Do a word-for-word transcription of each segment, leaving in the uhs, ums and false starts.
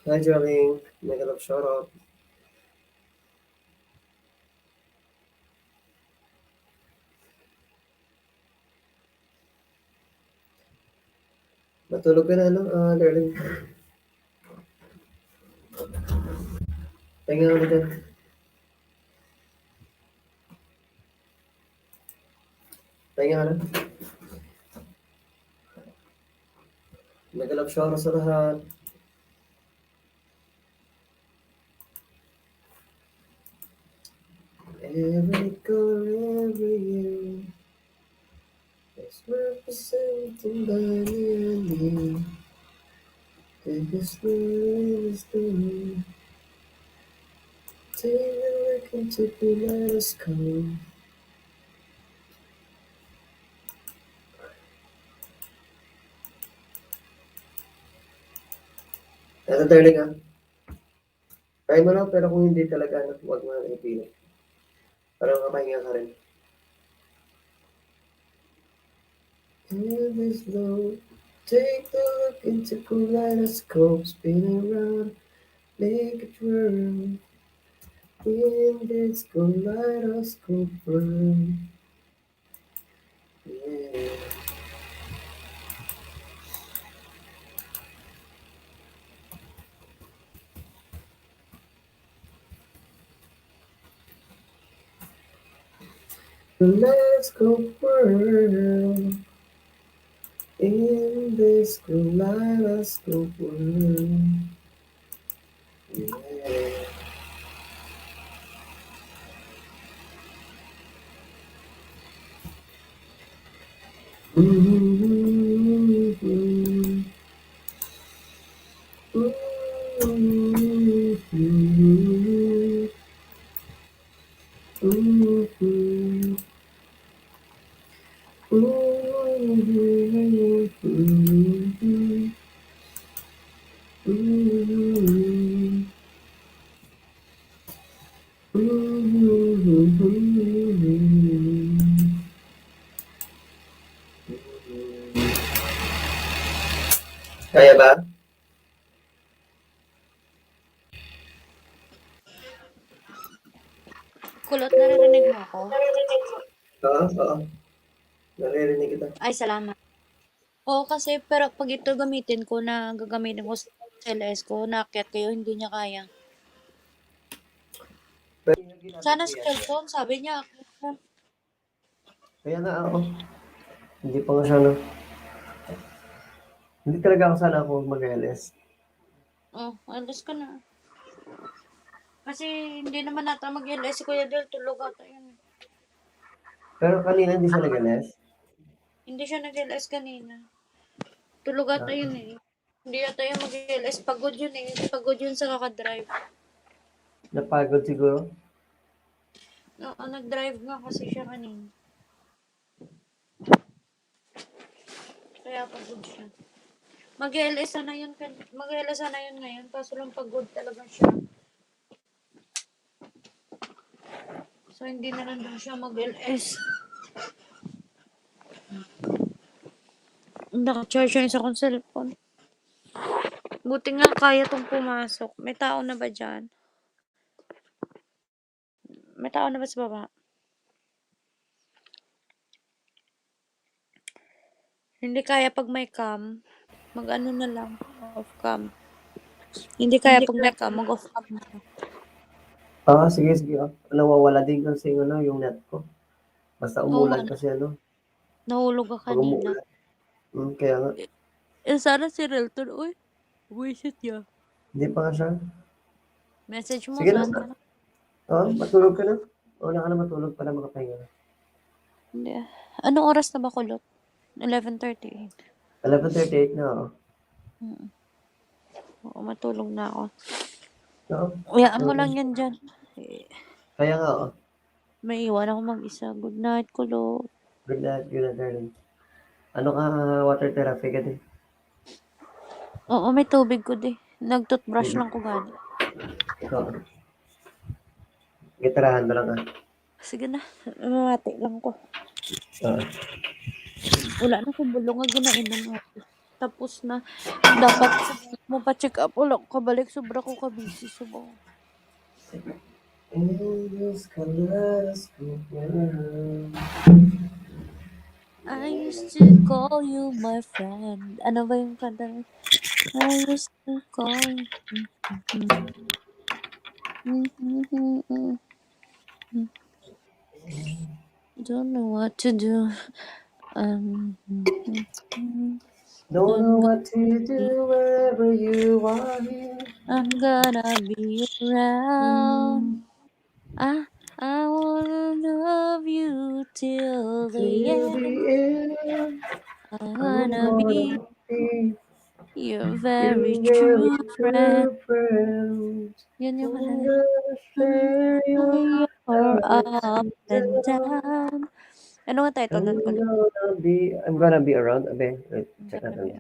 Hi, Joling. Mega love shout out. Matulog ka na, no? Ah, darling. Pahinga ka na dyan. Pahinga ka na. Mega love shout out sa lahat. Every color, every year is representing by me and me. Biggest world is the way. Take a look into the kaleidoscope. Ito, darling, ah. Try mo lang, pero kung hindi talaga, ano, huwag mo nang ipilit. Para makapahinga ka rin. In this low, take a look into kaleidoscope, spin around, make it whirl. In this kaleidoscope world. Yeah. Let's go world. In this kaleidoscope world. Yeah. Mm-hmm. Mm-hmm. Mm-hmm. Mm-hmm. Mm-hmm. Mm-hmm. Kaya ba? Kulot, naririnig mo ako? Oo, oo. Naririnig kita. Ay, salamat. Oo, kasi, pero pag ito gamitin ko, na gagamitin ko sa L S ko, naakyat kayo, hindi niya kaya. Pero yung ginagawa Sana ko yan, cellphone, sabi niya, akyat na. Kaya nga ako. Hindi pa nga sana. Hindi talaga ako sana ako mag-L S. Oh, L S ka na. Kasi hindi naman ata mag-L S si Kuya Del, tulog ata yun. Pero kanina hindi siya nag-L S? Hindi siya nag-L S kanina. Tulog ata Ah. yun eh. Hindi ata yung mag-L S. Pagod yun eh. Pagod yun sa kakadrive. Napagod siguro? Oo, nag-drive nga kasi siya kanina. Kaya pagod siya. Mag-L S na yun. Kan- Mag-L S na yun ngayon. Kaso lang pagod talaga siya. So, hindi na lang daw siya mag-L S. Naka-charge yung isa kong cellphone. Buti nga kaya tong pumasok. May tao na ba dyan? May tao na ba sa baba? Hindi kaya pag may cam. Mag-ano na lang. Off cam. Hindi kaya Hindi pag may kaya. cam. Mag-off cam na lang. Ah, sige, sige. Ah. Nawawala din kasi yung, ano, yung net ko. Basta Oo, umulan ano? kasi, ano. Nahulog ka Pag kanina. umuulan. Hmm, kaya nga. Eh, eh, sana si Relton, uy. Buwisit niya. Hindi pa nga siya. Message mo Sige na. sana. Oh, matulog ka na. Wala ka na matulog para makapahinga na. Hindi. Anong oras na ba, Kulot? Eleven thirty-eight. Eleven thirty-eight na, oh. Mm. Oo, matulog na ako. No? Hayaan mo Oo. lang yan dyan. Eh, Kaya nga, oh. May iwan ako mag-isa. Good night, Kulot. Good night, good night, darling. Ano ka, water therapy ka din? Oo, may tubig ko di. Nag-toothbrush Mm. lang ko gani. Oo. Gitarahan mo lang, ah. Sige na, mamati lang ko. Oo. Wala na ko bulong nga ginainom ako. Tapos na, dapat mo pa-check up. Wala ko kabalik. Sobra ko ka-busy. Sobra. I used to call you my friend. Ano ba yung kanta na? I used to call you. Don't know what to do. Um, Don't know what to do wherever you are here. I'm gonna be around. I, I wanna love you till the Till end. the end, I I'm wanna be gonna be your your very very true friend. true friend. Yan yung I'm ano. gonna share your Your ups ups and and downs. downs. Ano nga title I'm nun ko? gonna be, I'm gonna be around. Abe, wait, check natin.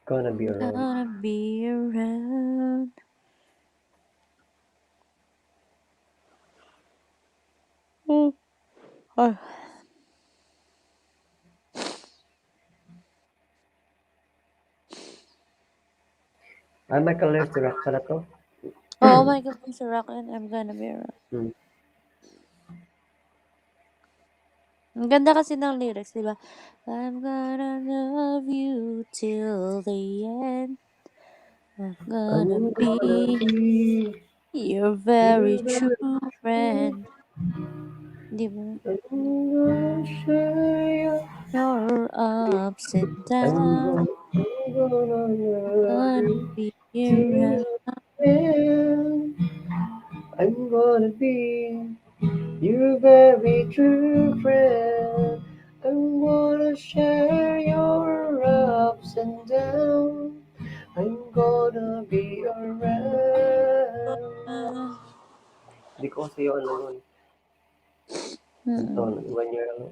Gonna be around. Gonna be around. Mm. Ah. Ah, Michael Learns to Rock pala to. Oo, Michael Learns to Rock and I'm gonna be around. Hmm. Ang ganda kasi ng lyrics, di ba? I'm gonna love you till the end. I'm gonna I'm be gonna be your very your very true friend. Di ba? I'm gonna share your Your ups and I'm downs. gonna, I'm gonna love Gonna you be till around. the end. I'm gonna be your very true friend. I'm gonna share your ups and downs. I'm gonna be around. Di ko kasi yung ano nun. Mm. Ito, one year lang.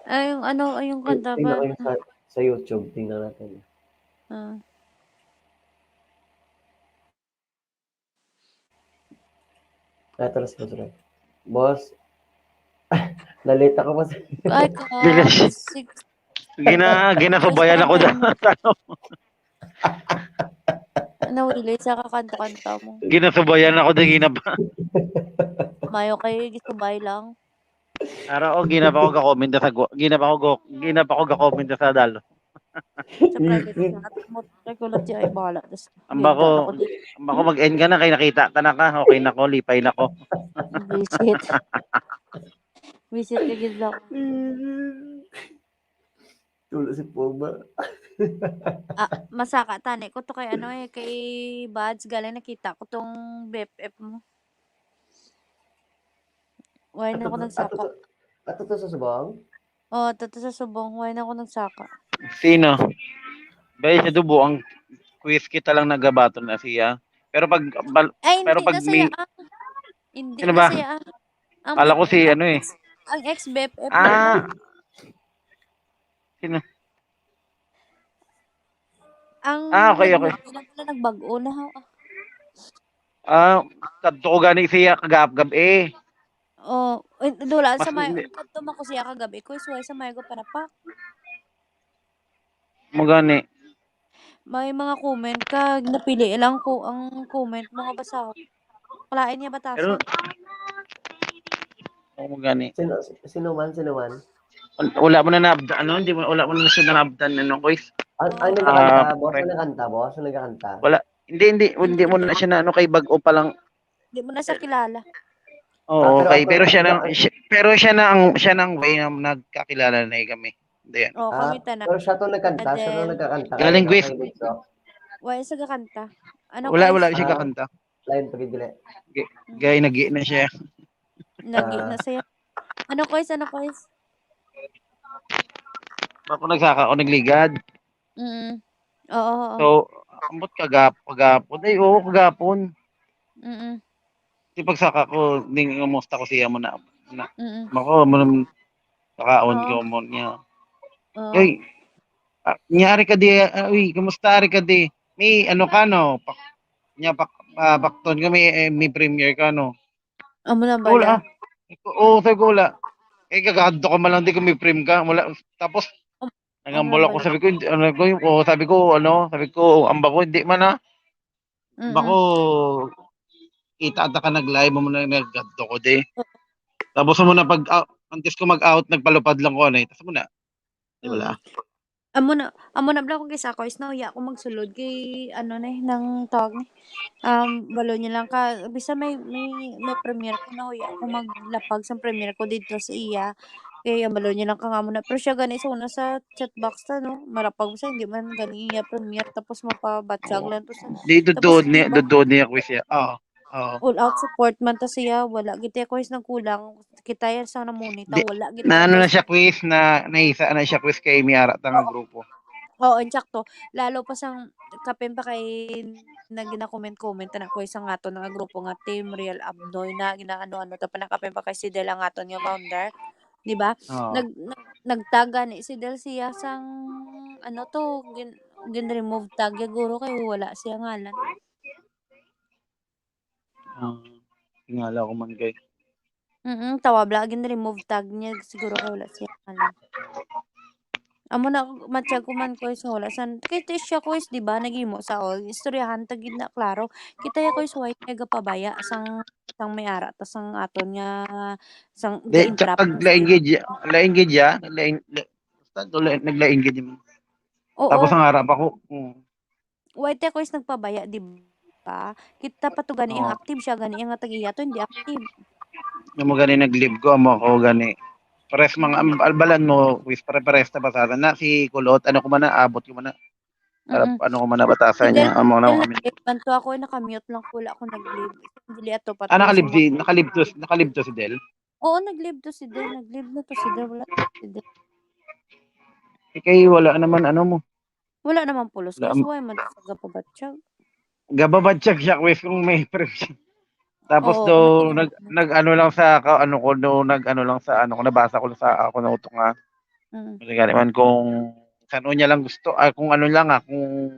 Ay, yung ano, ay, yung Ay, kanta tingnan ko ba? yung sa, sa YouTube. Tingnan natin. Ah. Ah, ito na si Boss Ray. Boss, nalita ko pa sa Ay, Bilis. six. Gina, ginasubayan ako da. Ano, Willie, sa kakanta-kanta mo. Ginasubayan ako da, ginaba. Mayo kayo, gisubay lang. Ara o, ginaba ko ga-comment sa gu-, ginaba ko go, ginaba ko ga-comment sa dalo. Sa private chat mo, regular di ay bahala. Tas, Ang bako, ako di. Ang bako mag-end ka na, kay nakita ta na ka. Okay na ko, lipay na ko. Visit. Visit ka gid lang. Tulo si Pogba. Ah, masaka tani ko to kay ano eh, kay Bads, galing nakita ko tong B F F mo. Why na ako Ato to, nagsaka? ato to, ato to sa subong? Oh, ato to sa subong. Why na ako nagsaka? Sino? Bay, siya dubo ang quiz kita lang nagabaton na siya. Pero pag bal- Ay, hindi pero pag na siya may- ang, hindi Sino na ba? siya ang, ang Kala ko B F F, si ang ano eh. ex, ang ex-B F F Ah. mo. Sino? Ang Ah, okay, nag- okay. Hindi na pala nagbag-o na. Ah, kadto ko gani siya kagahap-gab eh. Oh, eh, dula sa Mas may hindi- kadto man ko siya kagabi ko, suway sa may ko para pa. Mo gani. May mga comment ka, napili lang ko ang comment, mga basahon. Kalain niya batasan. Pero mo gani. Sino, sino man, sino man? Wala mo na naabdan, ano? Hindi mo, wala mo na siya naabdan, ano, Koy? Ang, ang Ah, nagkakanta, boss? pre. Ang nagkanta, boss? Ang nagkakanta? Wala, hindi, hindi, hindi mo na siya na, ano, kay bag-o pa lang. Hindi mo na sa kilala. Oo, Ah, pero kay, ako, pero siya ano, nang, siya, pero siya na ang, siya nang way na nagkakilala na eh kami. Hindi yan. Oh, Ah, kami tanan. pero siya to nagkanta, siya to Then, nagkakanta. Galing Kaya quiz. kay Bunso. Why sa kakanta? Ano Wala, Koy? Wala siya Ah, kakanta. Lain pa gid dili. Gay, nagi na siya. Nagi Ah. na siya. Ano Koy? Ano Koy? Ako nagsaka, ako nagligad. Mm. Oo, oo. So, ambot kagap, kagapon. Ay, oo, kagapon. Mm. Di pagsaka ko, ding kumusta ko siya mo na. Na, Mm. mako, mo nang pakaon Oo. ko mo niya. Oo. Ay, ah, nyari ka di, ah, uy, kumusta ari ka di? May ano ka no? Pak, nya pak, ah, bakton ka may, eh, may premiere ka no? Amo na Wala. bala. Oo, sabi ko wala. Eh, kagahadto ka man lang di ko may prim ka. Wala. Tapos, Um, Nangambol ako, sabi ko, hindi, ano ko, yung, oh, sabi ko, ano, sabi ko, amba ko, hindi man, ah. Bako, kita ata ka nag-live mo na naggadto ko, di. Tapos mo na pag, ah, antes ko mag-out, nagpalupad lang ko, ano, eh. Tapos mo na. Di ba? Mm. Amo na, amo na bala ko, guys, ako is nahuya ako magsulod kay, ano, na, eh, nang tawag ni, um, balo niya lang ka, bisa may, may, may premiere ko, nahuya ako maglapag sa premiere ko dito sa iya. Kay ang balo niya lang ka nga mo na. Pero siya gani sa una sa chat box ta, no? Malapag siya, hindi man gani iya premiere, tapos mapabatyag Oo. lang to sa, Di, tapos duduod niya, iba duduod niya, quiz siya. Oo. Oo. All out support man ta siya, wala gid ako is nagkulang. Kita yan sa namunita, Di, wala gid na ano ako na is siya, quiz, na naisa na siya, quiz, kay may ara ta nga Oo. grupo. Oo, insakto. Lalo pa sang kapin pa kay na gina-comment-comment na ko isang ato nga grupo nga Team Real Abnoy na ginaano-ano ta pa na kapin pa kay si Del ang aton nga founder, di ba? Oo. Nag, nag, nagtaga ni si Del siya sang ano to, gin, gin-remove tag ya guro kay wala siya ngalan. Ah, tingala ko man kay. Mm, tawa bala gin-remove tag niya siguro kay wala siya, ano. Amo na, matyag ko man, ko is wala san, kay ti siya, ko is, di ba, naghimo sa all. Istoryahan ta gid na klaro. Kita ya, ko is, why niya gapabaya sang, sang may ara ta sang aton nga sang Di, ga-interrupt tsaka na lain siya. Gid ya, lain gid ya, lain, la-, basta to, lain, naglain gid mo. Oo. Tapos ang harap ako, mm. Why te ko is nagpabaya, di ba? Kita pa to gani ang Oo. active, siya gani ang tag-iya to, hindi active. Yung mo gani nag-leave ko, amo ako gani. Pares mga, Mm. am-, albalan mo, wis pare-pares ta batasan na si Kulot, ano ko man na, abot ko man na. Para Mm. ano ko man na batasan Fidel, niya, amo na Fidel, kami. Nag-leave man to ako, nakamute lang ko, wala ako nag-leave. Dili ato pa Ah, to, nakalibdi, so, nakalibto, nakalibto si Del? Oo, nag-leave to si Del, nag-leave na to si Del, wala to si Del. Eh, kay wala naman, ano mo? Wala naman pulos, Wala kay am- suway man to sa gapabatyag. Gababatyag siya, wis, kung may presyo. Tapos Oo, do, may nag, ano. Nag-ano lang sa, ka-, ano ko, do, nag-ano lang sa, ano ko, nabasa ko lang sa, ako na utok nga. Mm. Kasi gani man kung sa ano niya lang gusto, ah, kung ano lang, ah, kung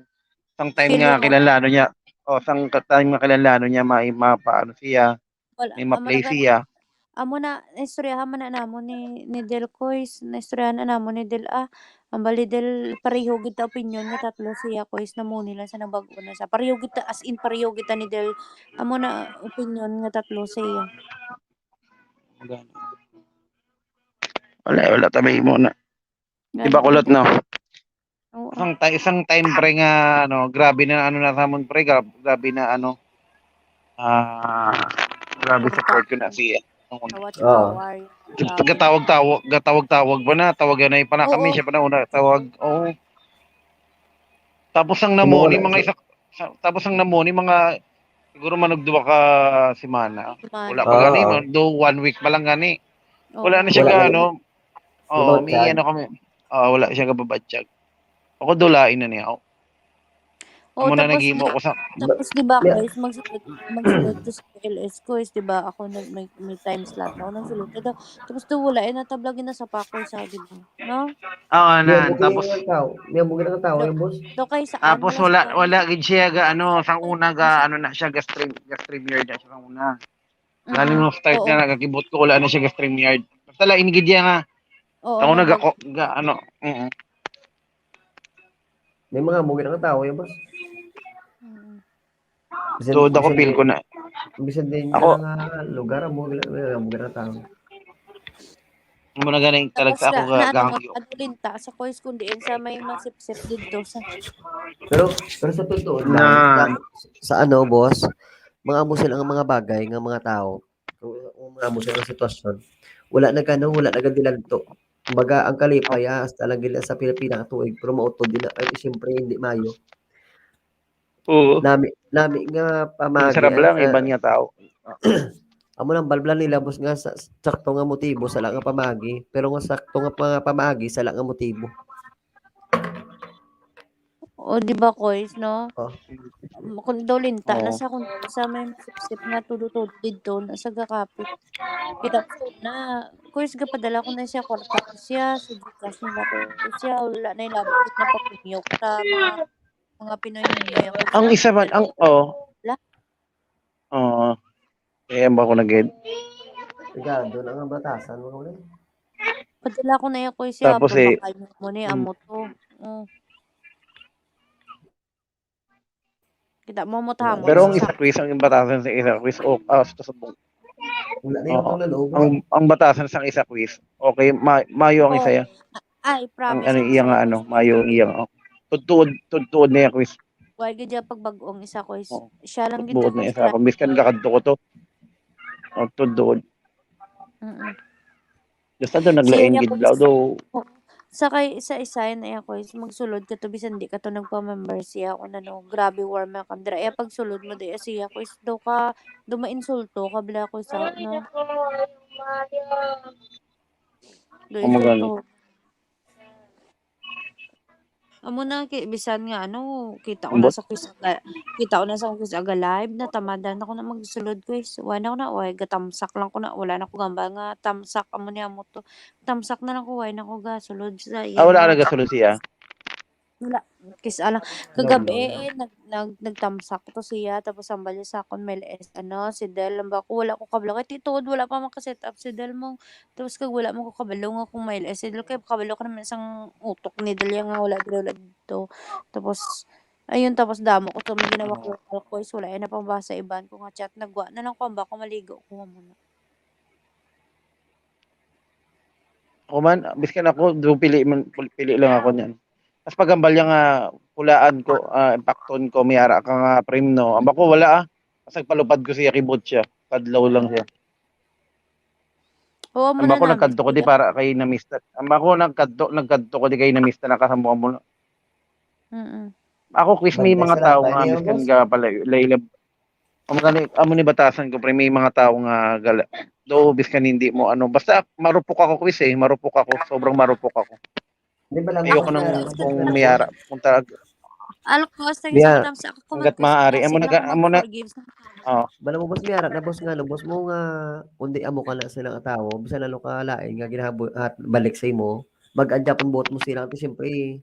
sang time Feel nga mo. Kinahanglan niya, o sang ka-, time nga kinahanglan niya, may mapaano siya, Wala, may amo na ma-play gani. Siya. Amo na, naistoryahan man na namon ni, ni Del, Koy, s-, naistoryahan na namon ni Del, ah, ang bali, Del, pareho gid ta opinyon nga tatlo siya, Koy, s-, namuni lang sa nabag-o na siya. Pareho gid ta, as in, pareho gid ta ni Del. Amo na opinyon nga tatlo siya. Wala, wala ta mahimo na. Di ba, Gani. Kulot, no? Oo. Isang ti-, isang time, pre, nga, ano, grabe na, ano na sa amon, pre, gra-, grabe na, ano, ah, grabe support ko na siya. Tawad, Oo. Tawad. Gatawag-tawag, gatawag-tawag ba na? Tawagan na yung pa na kami, Oo. Siya pa na una, tawag, oo. Tapos ang Kumuha namuni, na mga siya. Isa, sa, tapos ang namuni, mga, siguro manugduwa ka semana. Semana. Wala pa Oo, gani, oo. Man, do one week pa lang gani. Oo. Wala na siya Wala ka, na. Ano, Oo, may Babatyag. Ano kami. Oo, wala siya kababatyag. Ako dulain na niya. Oo, amo na tapos naghimo na, ko sa tapos di ba, Yeah. Guys, magsulod, magsulod to sa L S ko is, di ba, ako nag-, may, may time slot ako, nagsulod ko daw. Tapos to, wala, eh, natabla, ginasapa ko sa, di ba? No? Oo, na, May tapos bugi na tao. May bugi na tao, Do, yung boss. Do kay sa tapos ano, wala, sa wala gid siya ga, ano, sang una ga, ano na siya, ga-stream, ga-stream yard na siya sang una. Lalo Mm, nung start oo. Na, nagakibot ko, wala na siya ga-StreamYard. Basta lain gid iya nga. Oo, ako nag-, nagako-, ga-, ano, mm. May mga bugi na nga tao, yun, boss. Mm. Bisan, So, dako bisan feel din, ko na. Bisan din ako, nga lugar, ang bugi na, may mga bugi na tao. Amo na ganing Tapos talaga ako na, ga-, na, ano, gahangyo. Adulinta sa Kois, kundi sa may masipsip dito sa Pero, pero sa totoo lang, Na. Sa, sa ano, boss, mga amo sila ang mga bagay nga mga tao, kung, kung mga amo sila ang sitwasyon, wala na gano, wala na gadilanto. Kumbaga, ang kalipay, ah, hasta lang gila sa pila-pila ka tuig, pero mautod din na, ay, siyempre, hindi mayo. Oo. Nami, nami nga pamagi, sarap lang, ah, iban nga tao. Amo lang, balblan nila, boss, nga sa, sakto nga motibo, sala nga pamagi, pero nga sakto nga pa-, pamagi, sala nga motibo. O, di ba, Kois, no? Oh. Kung daw linta na sa, kung sa may sipsip nga tudo-tudo dito, na sa gakapit. Kita ko na, Kois, gapadala ko na siya, kwarta ko siya, sa Gcash nila ko siya, wala na yung labot na pagpinyo ko sa mga, mga Pinoy niya. Ang isa man, ang, oh. Wala. Oo. Eh, ba ko nag-, Ikaw, doon ang batasan mo, kuya? Padala ko na iya, Kuis, siya, tapos, eh, pabakal mo ni, mm, amo to. Mm. Kita mo, amo ta, amo. Pero ang isa, Kuis, ang batasan sa isa, Kuis, o, ah, sa subong. Wala na yung, oo, panglalooban. Ang, ang batasan sa isa, Kuis, okay, ma-, mayo ang isa, oo, ya. Ay, ang promise ano, ang iya nga, isa, ano, Kuis, mayo ang iya nga, oh. Tudtuod, tudtuod na iya, Kuis. Wala gid iya pagbag-o ang isa, Kuis. Oo. Siya lang gid, tudtuod na isa. Kung biskan kakadto ko to. Oh, tudtuod. Mm-mm. Basta to, naglain gid daw, do. Sa kay, sa isa, yun, ay ako, is magsulod ka to, bisan di ka to nagpa-member siya, kung ano, grabe, warm welcome. Dira, iya pagsulod mo, di, siya, ko, is do ka, do mainsulto ka, bala ko sa, no? Do, oh, insulto. Amo na, ki-, bisan nga, ano, kita ko na sa Kuis Aga, kita ko na sa Kuis Aga live, natamad na ako na magsulod, Kuis. Wala na ako na, oy, gatamsak lang ko na, wala na ko gamba nga tamsak, amo ni amo to. Tamsak na lang ko, wala na ko gasulod sa iya. Ah, wala ka na gasulod siya? Wala. Kis-a lang. No, kagabi, no, no, eh, nag-, nag-, nagtamsak to siya, tapos ang bali sa akon, may L S, ano, si Del, ang ba ko, wala ko kabalo. Kay tituod, wala pa makaset up si Del mo. Tapos kag wala man ko kabalo nga kung may L S L, kay kabalo ka naman sang utok ni Delia nga wala diri, wala dito. Tapos, ayun, tapos damo ko to, may ginawa ko, oo, lokal ko, is wala, eh, napabasa iban ko nga chat. Nagwa na lang ko, ang bako maligo ko muna. Ako man, biskan ako, do pili man, pili lang ako niyan. Tas pagambal niya nga, pulaan ko, ah, impakton ko, may ara ka nga premno. Ang bako, wala, ah. Basta palupad ko siya, kibot siya. Kadlaw lang siya. Oo, amo na. Ang bako, nagkadto ko di para kay namista. Ang bako, nagkadto, nagkadto ko di kay namista, nakasambukan mo na. Mm-mm. Ako, Kuis, may mga tao nga, biskan ka pala, lailab. Amo gani, amo ni batasan ko, pre, may mga tao nga gala. Do, biskan hindi mo, ano, basta marupok ako, Kuis, eh, marupok ako, sobrang marupok ako. Di ba lang, ayoko nang kung may ara, kung tag-, alkos, thank you, yeah, sa thumbs up. Ako, hanggat maaari, amo na, amo na. Oh. Bala mo, boss, may ara na, boss, nga, ano, boss mo nga, kundi amo ka na silang atawo, bisan lalo ka lain nga ginahabo-, at balik sa imo, mag-adya pang buot mo sila, kasi siyempre,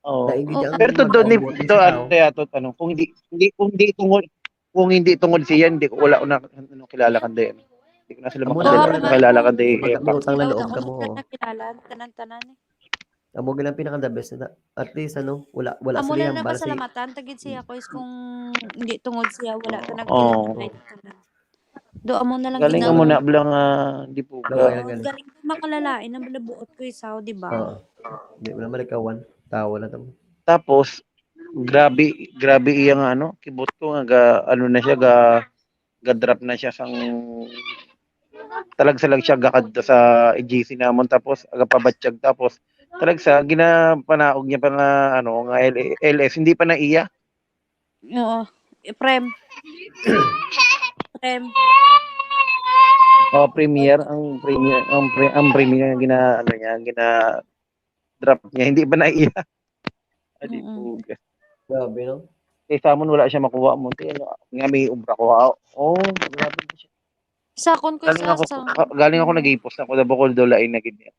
oh. Pero to, doon ni, to, ano, kaya to, ano, kung hindi, hindi, kung hindi tungod, kung hindi tungod siya, hindi ko, wala ko na, ano, kilala kanday, ano. Hindi ko na sila makilala, makilala kanday, eh, pag-utang na loob ka mo, oh. Nakilala, tanan-tanan, eh. Amo gid ang pinaka the best na. At least, ano, wala, wala sila hambal sa pasalamatan ta gid siya, Kuis, kung hindi tungod siya, wala ta nagkilala. Do, amo na lang. Galing amo na bala nga di po ka. Galing ko makalalain ang balabuot ko, isaw, di ba? Oo. Di mo naman ikawan. Tawa na to. Tapos, grabe, grabe iya nga, ano, kibot ko nga ga-, ano na siya, ga-, ga-drop na siya sang, talagsa lang siya gakadto sa A G C namon, tapos agapabatyag, tapos talagsa ginapanaog niya pa nga, ano, nga L-, L S, hindi pa na iya. Oo. Eh, Prem. Prem. Oh, Premier, ang Premier, ang Pre-, ang Premier nga gina-, ano niya, gina-drop niya, hindi pa na iya. Adi, mm-mm, puga. Grabe, no? Eh, sa amon, wala siya makuha mo. Ti, ano, nga may obra ko, ah. Oh, grabe siya. Sa akon, Kuis, galing ako, sa, ah, galing ako, mm, nag-ipos ako, da bukol do lain na gid niya.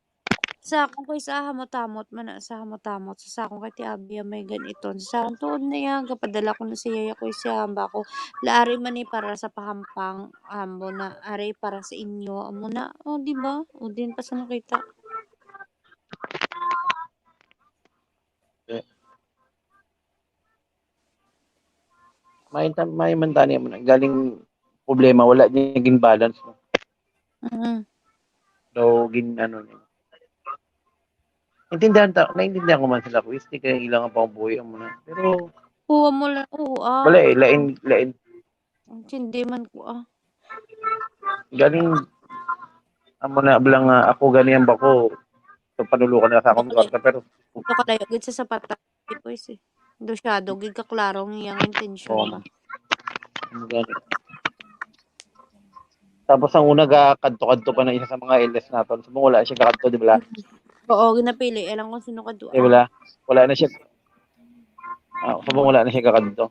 Sa akon, Kuis, sa hamot-hamot man na, sa hamot-hamot. Sa, sa akon kay ti Abby, may ganiton. Sa akon, tuod na iya, gapadala ko na siya, Kuis, sa hamba ko. Laari man ni para sa pahampang, amo na, ari para sa inyo, amo na. Oh, di ba? O, din pa sa nakita. Eh. May ta-, may man tani mo na. Galing problema, wala niya gin-balance, no? Mm. Daw gin-, ano niya. Intindihan ta, naintindihan ko man sila, Kuis, di kay ilang ang pangbuhi mo na. Pero, kuha mo lang, oo, ah, wala eh, lain, lain. Intindi man ko, ah. Galing, amo na, bala nga, ako gani ang bako. So, panulukan na sa akong kwarta, pero ito kalayo gid sa sapata. Di, Kuis, eh. Do siya, do gid kaklaro ang iyang intensyon ba? Ang gani. Tapos ang una, ga-, kadto-kadto pa na isa sa mga L S naton. So, wala siya kakadto, di ba? Oo, ginapili. Alam kung sino kadto. Eh, wala. Wala na siya. Ah, so, wala na siya kakadto.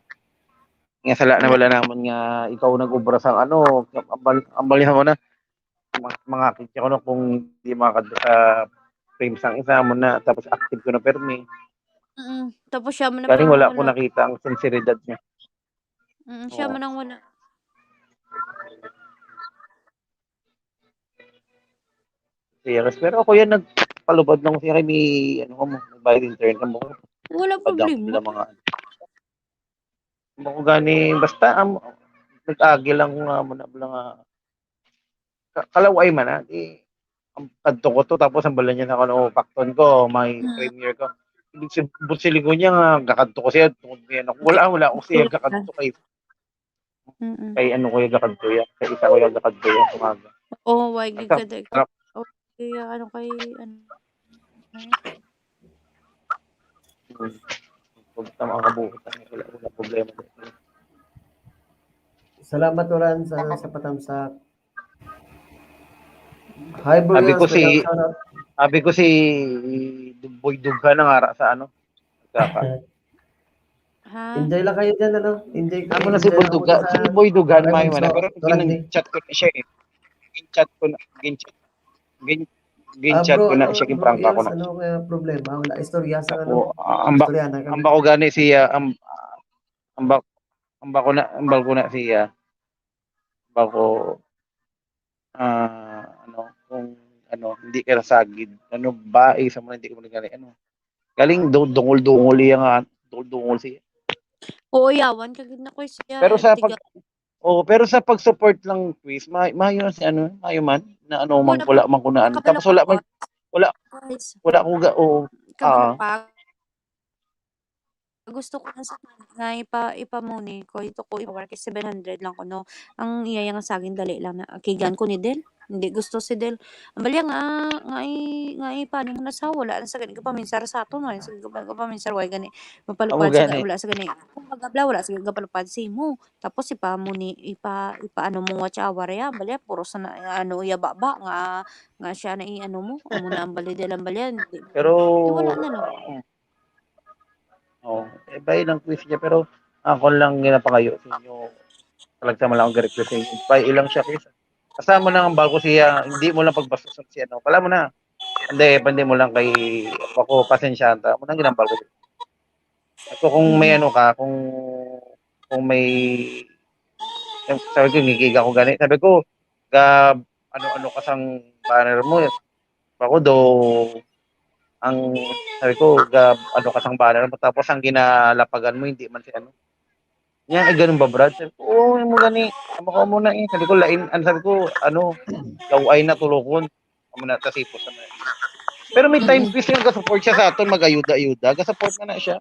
Nga sala na wala naman nga ikaw nag-obra sang ano, ambal, ambal niya mo na. Mga, mga kitsa ko na kung di makakadto sa frame sang isa mo na, tapos active ko na permi. Mm. Tapos siya mo na. Galing wala ko nakita ang sinseridad niya. Mm, siya mo nang wala. Yes, pero ako yan, nagpalubad lang siya kay may, ano ka mo, nagbayad internet ka mo. Wala Padam problema. Lang mga, ano. Ako gani, basta, um, nag-agi lang nga mo na lang nga, ka- kalaway man na, di, ang kadto ko to, tapos ang bala niya na ako, pakton ko, may Hmm. Premiere ko. Ibig sab-, busiligon niya nga, gakadto ko siya, tungod niya, wala, wala ako siya, Wala. Gakadto kay Mm-mm. Kay ano ko yung gakadto ya, kay isa ko yung gakadto ya, umaga. Oh, why Ang gid ka sarap. Oh, kaya ano kay ano. Hmm. Huwag ka makabuhat. Wala, wala problema. Salamat, Oran, sa, sa patamsak. Hi, Bro Abi ko Yas, si, shout out. Abi ko si Boy Dughan ang ara sa ano. Kaka. Ha? Enjoy lang kayo dyan, ano? Enjoy kayo. Ako na si Boy Dugan. Si Boy Dugan, may man. Pero gin-chat ko na siya eh. Gin-chat ko na, gin-chat, gin, gin-chat ko na siya, ginprangka ko na. Ano kaya problema? Wala, istorya sa ano? Ang ba, istorya na kami. Ang ba ko gani siya, ang, ang ba, ang ba ko na, ang bal ko na siya. Ba ko, ah, ano, kung ano, hindi ka nasagid. Ano, bae sa mga hindi ko gani, ano. Galing du-, dungol-dungol iya nga, dungol-dungol siya. Oo, yawan ka gid na ko siya. Pero sa pag, oo, pero sa pag-support lang, Chris, ma-, maayo na si ano, maayo man, na ano man, wala man ko na ano. Tapos wala man, wala, wala ko ga-, oo, ah. Gusto ko na sa nga ipa-, ipamuni ko, ito ko, ipa-work is seven hundred lang ko, no. Ang iya nga saging, dali lang na, kigan ko ni Del. Hindi gusto si Del. Ang balya nga, nga i-, nga ipani mo na sa wala na sa gani, gapaminsar sa ato, no. Sa gapa-, gapaminsar, wala gani, mapalupan sa, wala sa gani. Kung magabla, wala sa gapalupad si mo. Tapos ipamuni, ipa-, ipaano mo watch hour ya, balya, puro sa na, ano, iya baba, nga, nga siya na i-, ano mo, amo na ang bali, Del, ang balya. Pero, wala na, no. Oh, eh, bay lang quiz niya, pero ako lang ginapangayo sa inyo. Talagsa man lang ang request sa inyo. Bay, ilang siya, quiz. Kasama na ang bal ko siya, hindi mo lang pagbastos si ano. Wala mo na. Hindi, hindi mo lang kay ako, pasensya ta. Mo nang ginambal ko. Ako kung may ano ka, kung, kung may, sabi ko, ngigig ako gani. Sabi ko, ga, ano-ano ka sang banner mo. Ako do, ang, sabi ko, ga, ano ka sang banner mo, tapos ang ginalapagan mo, hindi man si ano. Niya, ay, ganun ba, Brad? Sabi ko, oo, mo gani, amo ka mo na eh. Sabi ko, lain, ano, sabi ko, ano, laway na tulokon. Amo na, tasipos naman. Pero may time, mm, Chris, nga ga-support siya sa aton, mag-ayuda-ayuda. Ga-support na na siya.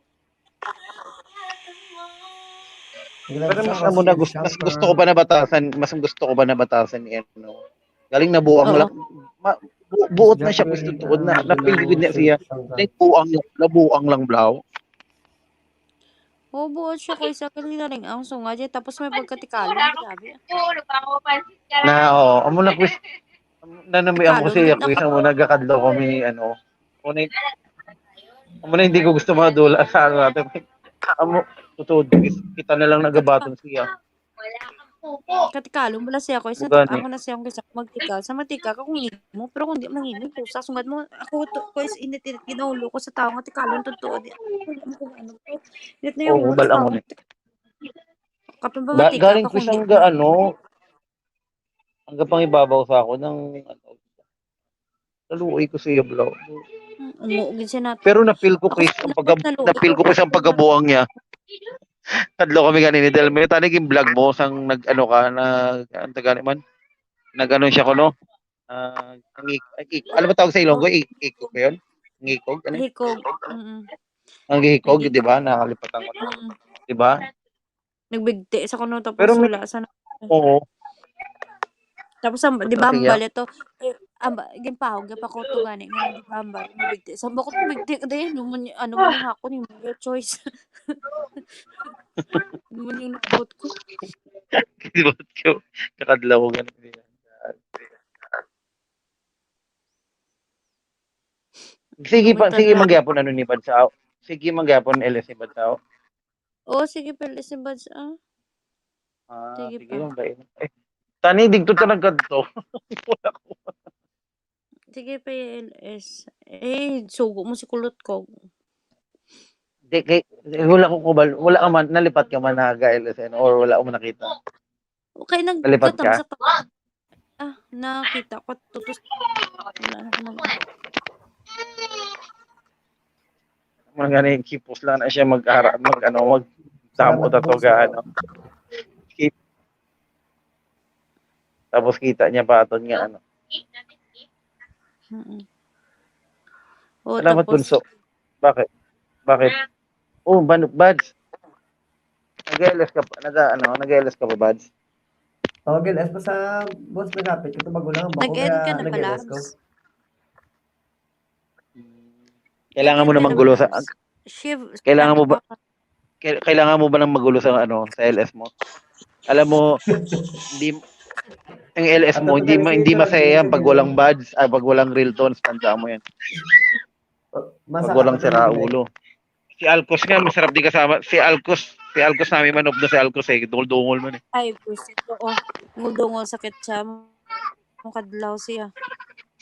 Pero mas amo na, mas gusto ko ba na batasan, mas gusto ko ba na batasan ni ano. Galing nabuang lang. Buot na siya, gusto tuod na. Napil gid niya siya. Nabuang lang, nabuang lang, blaw. Oh, buot siya kay sa galing na rin ang sunga dyan. Tapos may pagkatikalon, grabe. Na, oo. Amo na, Chris. Nanamian ko siya, Chris. Amo na, gakadlaw kami ni ano. Amo na, amo na, hindi ko gusto madula sa ano natin. Amo, tutuod, Chris. Kita na lang nagabaton siya. Katikalon bala siya ko, isa amo na siya ang isa magtika. Sa matika ka kung imo, pero kung di man imo, pusa, sungad mo, ako to, ko is init-init ginaulo ko sa tao nga tikalon, totoo, di, kung ano ko, init na yung ulo sa tao. Kapag ba, matika galing ka ko kung isang ga-, ano, ang gapangibabaw sa ako ng, ano, Naluoy ko sa iya, bro. Mm, umuo gid siya nato. Pero napil ko, Chris, ang pagka-, napil ko, Chris, ang pagkabuang niya. Kadlo kami gani ni Del. May tanig yung vlog mo, sang nag-, ano ka, nag-, ang taga man? Nag-ano siya ko, no? Ah, ang ik-, ang ik-, ano ba tawag sa Ilonggo? Ik-, ikog ba yun? Ang ikog? Ano? Hikog. Mm-mm. Ang hikog, di ba? Nakalipatan ko na. Mm. Di ba? Nagbigti sa kuno, tapos wala sa na-, oo. Tapos ang, di ba, ang bali to, eh, ang ba-, ginpahog, ginpakuto gani nga, di ba, ang bali, nagbigti. Sa bakit nagbigti ka din? Ano man y-, ano man yung ako ni your choice. Ano man yung naabot ko? Naabot ko. Kakadlaw ko ganun. Sige pa, sige, magyapon, ano ni Badsao. Sige, magyapon, L S ni Badsao. Oo, sige, P L S si Bads, ah. Ah, sige pa. Yung ba yun? Eh, tani, digto ta nagkadto. Wala ko. Sige, P L S. Eh, sugo mo si kulot ko. Di, kay, wala ko kubal, wala ka man, nalipat ka man na ga-L S N or wala ko man nakita? Okay, nalipat ka? Nagkatamsa pa. Ah, nakita ko, tutos. Wala na ko mag- Mga gani, kipos lang na siya mag-ara, mag ano, mag damo Salamat, ta to boss, ga, ah. ano. Ki- Tapos kita niya pa aton nga, ano. Mm. Oh, Salamat, tapos, Bunso. Bakit? Bakit? Oh, ban- Bads. Nag-L S ka pa, nag ano, nag-L S ka pa, Bads? Tawag L S pa sa boss, nagapit. Ito bago lang. Bako Nag-end kaya ka na pala. nag-L S ko. Kailangan mo Nag-end naman ka na gulo pala. sa Shiv- kailangan mo ba- Shiv- kay- kailangan mo ba nang magulo sa ano, sa L S mo? Alam mo, hindi ang L S mo, hindi ma- hindi masaya yan pag walang Bads, ah, pag walang real tones, tandaan mo yan. Pag walang sira ulo. Si Alcos nga, masarap di kasama. Si Alcos, si Alcos namin man, ubno si Alcos eh. Dungol-dungol man eh. Ay, buset. Oo. Ngudungol sakit siya. Mong kadlaw siya.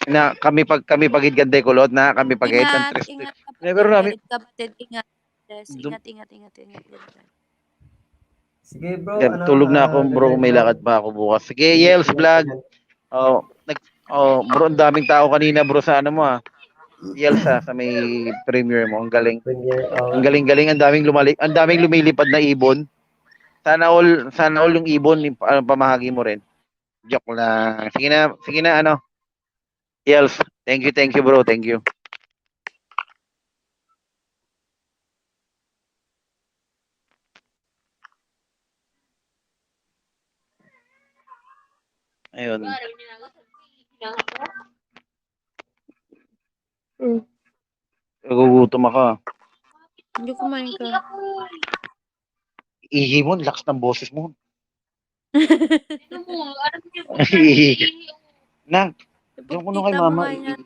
Na kami pag kami pagid ganday kulot na kami pagid ang Ingat, triste. ingat, Never namin. Kapatid, kapatid, ingat. Yes, Dum- ingat, ingat, ingat, ingat, ingat. Sige, bro. Yan, Ano, tulog na ah, ako, bro. nag-end May na. Lakad pa ako bukas. Sige, Yels Vlog. Oh, nag Oh, bro, ang daming tao kanina, bro, sa ano mo ah. Yels ah, sa may premiere mo. Ang galing. Premiere, oh. Ang galing-galing, ang daming lumali, ang daming lumilipad na ibon. Sana all, sana all yung ibon yung pa- pamahagi mo rin. Joke lang. Sige na, sige na ano. Yels, thank you, thank you, bro. Thank you. Ayun. Mm. Nagugutom ako. Hindi kumain ka. Ihi mo, lakas ng boses mo. Ano mo, alam niyo, Nang, diyan ko na kay Ipakita mama. mo nga yan.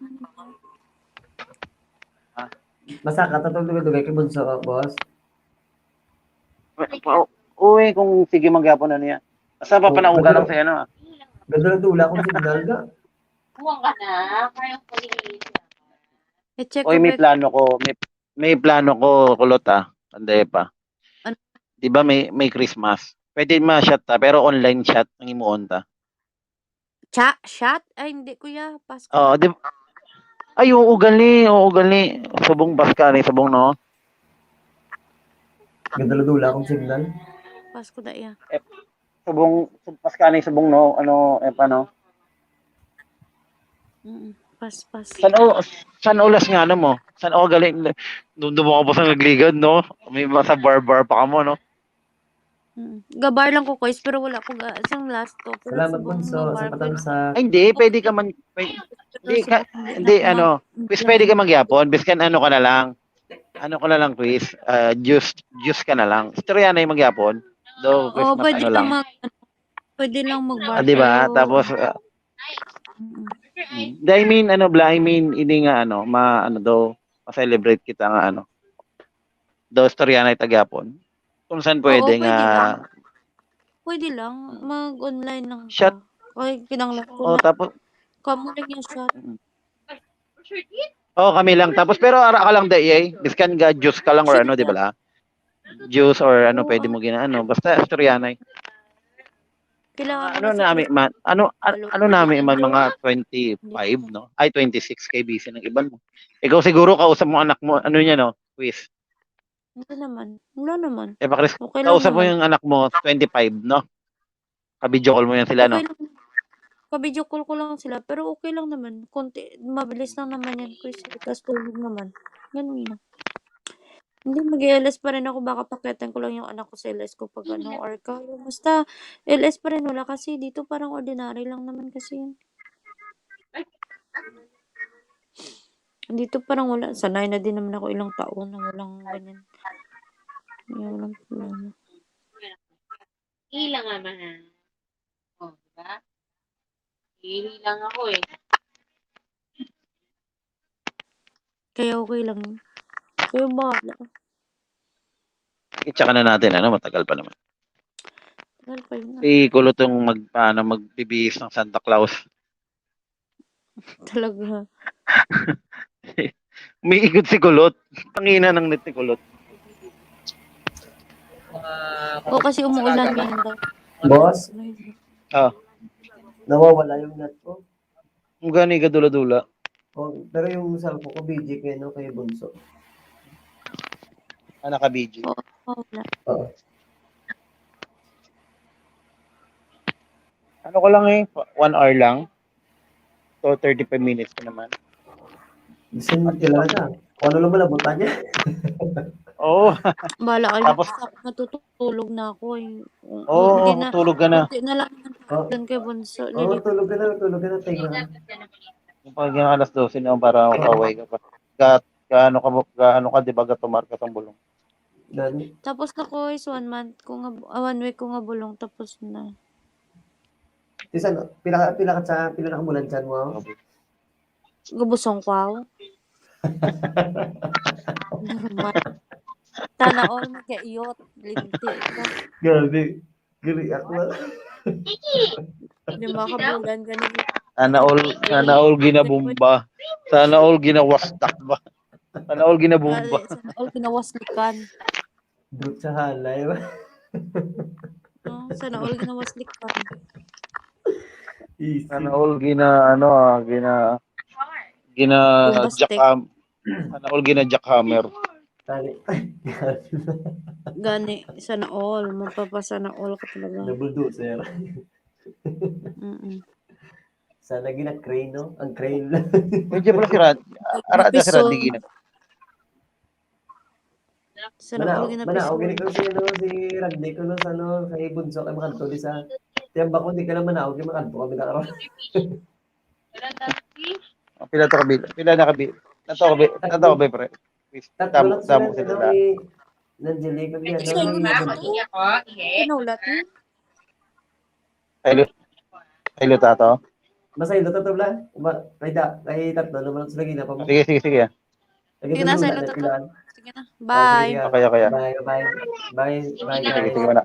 Basta katatog dugay-dugay kay Bunso, oh, boss. Pa- Uy, kung sige mangyapon ano yan. Basta papanauga lang sa ano ah. Gadula-dula akong signal na. Buwan ka na, kaya ko rin. I-check Oy, ko may back. Plano ko, may may plano ko kulot ah. Anday pa. Ano? Di ba may may Christmas? Pwede ma-shot ta, pero online shot ang imuon ta. Cha, shot? Ay, hindi, kuya. Pasko. Oo, di Ay, oo gali, oo gali. Subong Paska ni, subong no. Gadula-dula akong signal. Pasko na iya. Subong Paska ni, subong no, ano, eh paano? Mm, pas, pas. San o san oras nga ano mo? San o gali dumdum ako pa sa nagligad no? May sa bar-bar pa kamo no? Mm. Gabar lang ko, guys, pero wala ko ga sang last to. Pero Salamat, subong Bunso, gabar sa ko. patamsak. Ay, hindi, pwede ka man pwede, Pero hindi ka, subong hindi gabar ano, ko. Chris, pwede ka magyapon, biskan ano ka na lang. Ano ka na lang, Chris? Ah, juice, juice ka na lang. Istorya na yung magyapon. Though Oo, Christmas pwede ano ka lang. mag pwede lang mag-bar. Ah, di ba? Pero Tapos ah, Mm. mm. I mean, ano bla, I mean, hindi nga ano, ma ano daw, ma-celebrate kita nga ano. Daw istorya na itagyapon. Kung saan Oo, pwede pwede nga lang. Pwede lang. Mm. Mag-online lang Shot. ka. Kay kinanglan ko Oh, na. tapos Kamo lang yung shot. Mm. Oh, kami lang. Tapos pero ara ka lang dai eh. Biskan ga juice ka lang or Sure ano, di ka? ba? La? Juice or ano Oo, pwede ah. Mo ginaano. Basta istoryanay. Kailangan Ano mo nami secure. man? Ano an- Hello. ano nami man mga twenty-five no? Ay twenty-six kay busy ng iban mo. Ikaw siguro kausap mo anak mo, ano niya no? Quiz. Hindi naman. Wala naman. Eh, pakris, Okay lang kausap mo naman. Yung anak mo, twenty-five no? Ka-video call mo yan sila no? Okay lang. Ka-video call ko lang sila, pero okay lang naman. Konti, mabilis lang naman yan, Chris. Tapos tulog naman. Ganun lang. Hindi, mag-L S pa rin ako. Baka pakitan ko lang yung anak ko sa L S ko pag ano, or kayo. Basta, L S pa rin. Wala kasi dito parang ordinary lang naman kasi yun. Dito parang wala. Sanay na din naman ako ilang taon na walang ganyan. Kaya walang problema. Ilang nga, mahal. Oh, di ba? Ihi lang ako eh. Kaya okay lang yun. Kayo bahala. I-check na natin, ano, matagal pa naman. Tagal pa yun. Si Kulot yung mag, ano, magbibihis ng Santa Claus. Talaga. May ikot si Kulot. Tangina ng net ni Kulot. O, kasi umuulan ngayon daw. Boss, Ah, nawawala yung net ko. Ang gani, gadula-dula. Pero yung cellphone ko, B G kay, ano, kay Bunso. Ah, naka-B G. Oo, wala. Oo. Ano ko lang eh, one hour lang. So, thirty-five minutes ko naman. Bisan kailangan ka. Kung ano lang malabutan niya. Oo. Bala kayo. Tapos- Sa- matutulog na ako. Eh. Oo, Hindi na, tulog ka na. Hindi na lang ang Oh. husband kay Bunso. Oo, Lili- tulog ka na, tulog ka na, tingnan. Yung pag yung alas dose na para makauwi ka pa. Gat, gaano ka, gaano ka, di ba, gatumar ka sa bulong. Dali. Tapos na ko is one month ko nga, ah, one week ko nga bulong tapos na. Isa, no? Pila, pila ka sa, pila na ka bulan dyan mo? Gubusong ko ako. Normal. Sana all magkaiyot. Linti ka. Grabe. Grabe ako. Di makabulan ka na. Sana all, sana all ginabumba. Sana all ginawastak ba? Sana all ginabumba. Sana all kinawaslikan. Group sa halay. No? Sana all kinawaslikan. Easy. Sana all gina, ano, ah, gina, gina Bombastic. jackhammer. Sana all gina jackhammer. Tali. Gani, sana all. Mapapasana all ka talaga. Double doser. Mm-mm. Sana gina crane, no? Ang crane. Pwede pala si Rad. Ara na si Rad, Episode. Di gina. Sana Mana, all gina mana, okay episode. ko si, ano, si Radley ko, no, sa, ano, kay Bunso, kay Makanto, di sa, tiyamba ko, di ka naman ako, kay Makanto kami na karon. Pila to kabi? Pila na kabi? Nato kabi? Nato kabi, pre? Please, Tatlo tamo, lang tamo sila, sila ano, na. ni Nangelique, kag ni, ano, Sige, ni na. Bunso. Pinulat, eh. Ay, lu-, ay, luta to? Basta yung tatlo lang. Ba, kay da, kay tatlo naman sila ginapa mo. Sige, sige, sige. Lagi Sige sa na, sa lula, ilo, na tatlo. pilaan. Sige na. Oh, Bye. sige, Okay, okay. Bye, bye. Bye, bye, Sige, guys. sige, wala.